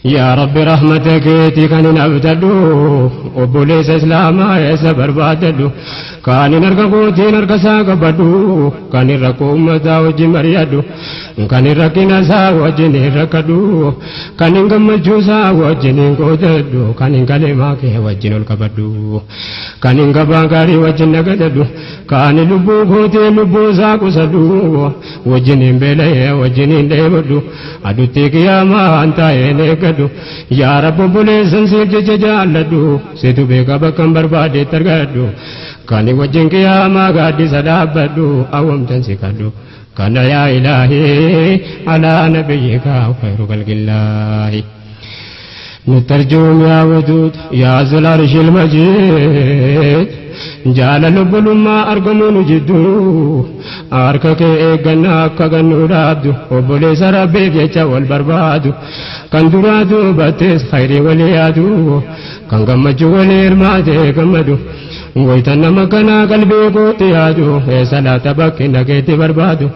Yaa Rabbi, rahmata keetii kan hin abdadhu, obboleessa Islaamaa eessa barbaadadhu? Kan hin harka kootiin harka isaa qabadhu, kan hin rakkoo uummataa wajjin mari'adhu, kan hin rakkina isaa wajjin hin rakkadhu, kan hin gammachuu isaa wajjin hin qoodadhu, kan hin kalemaa kee wajjin ol qabadhu, kan hin gabaa gaarii wajjin nagadadhu, kan hin lubbuu kootiin lubbuu isaa qusadhu, wajjin hin beela'ee wajjin hin dheebadhu, adutti qiyaamaa an taa'een eeggadhu. Yaa Rabbi, obboleessan siif jecha jaalladhu, situ beeka bakkan barbaadetti argadhu, kan wajjin qiyaamaa gaaddisa dhaabbadhu, awwamtan si kadhu kana. Yaa Ilaahii, alaa nabiyyika khayru khalqillaahi. نترجم يا ودود يا ذو العرش المجيد، jaalala obbolummaa argamuun jidduu harka kee eeggannaa akka gannuu dhaabdu, obboleessa Rabbiif jecha wal barbaadu, kan duraa duubattis khayrii walii yaadu, kan gammachuu walii hirmaatee gammadu. Waytan nama kanaa qalbii kootti yaadu, eessa laata bakki nageetti barbaadu?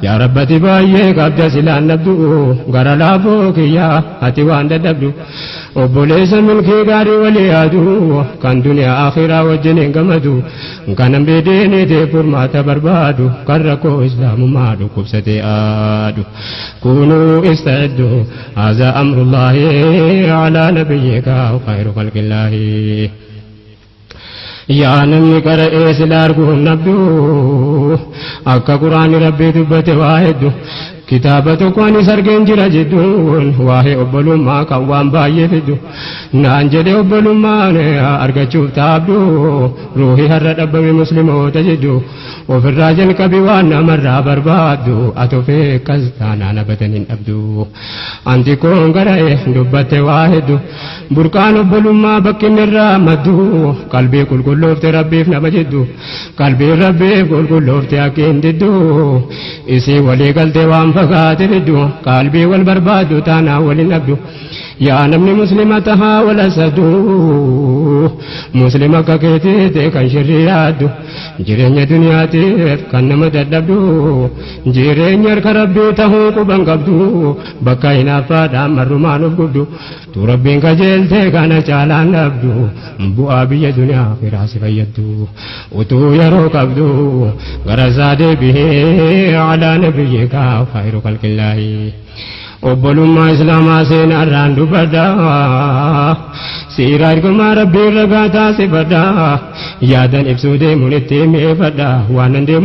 Yaa Rabbati, baay'ee qabda silaan dhabdu, gara laafoo kiyyaa ati waan dadhabdu. Obboleessa milkii gaarii walii yaadu, kan duniyaa akhiraa wajjin hin gammadu, kan hambii diiniitiif furmaata barbaadu, kan rakkoo Islaamummaa dhukkubsatee aadu. Kunuu ista'iddu, haza amrullaahi alaa nabiyyika khayru khalqillaahi. Yaa namni qara'ee sila arguun dhabdu, akka Quraanni Rabbii dubbate waa hedduu, kitaaba tokko anis argeen jira jidduun waa'ee obbolummaa kan waan baay'ee fiddu. Naan jedhe, obbolummaan argachuuf taabdu ruuhii har'a dhabbame Musliimoota jiddu. Ofirraa jalqabi waan namarraa barbaaddu, ati ofee akkas taanaan abadan hin dhabdu. Anti koon gara'e dubbatte waa hedduu, burqaan obbolummaa bakki inni irraa maddu qalbii qulqulloofte Rabbiif nama jiddu. Qalbiin Rabbiif qulqulloofte akka hin diddu, isii walii galtee waan fagaate fiddu, qalbii wal barbaaddu taanaan waliin dhabdu. Yaa namni Muslima tahaa wal asadu, Muslima akka keetiite kan shirrii yaaddu, jireenya duniyaatiif kan nama dadhabdu, jireenya harka Rabbii tahuu quban qabdu, bakka hinaaffaadhaan marrumaan of gubdu, tu Rabbiin qajeeltee kana caalaan dhabdu, bu'aa biyya duniyaa akhiraa si fayyaddu. Utuu yeroo qabdu gara isaa deebihee, alaa nabiyyika khayru khalqillaahi. Obbolummaa Islaamaa seenaarraan dubbadha, siiraa ergamaa Rabbii irra gaataa sifadha, yaadan ibsuu deemuun itti mi'eeffadha waan nan deemu.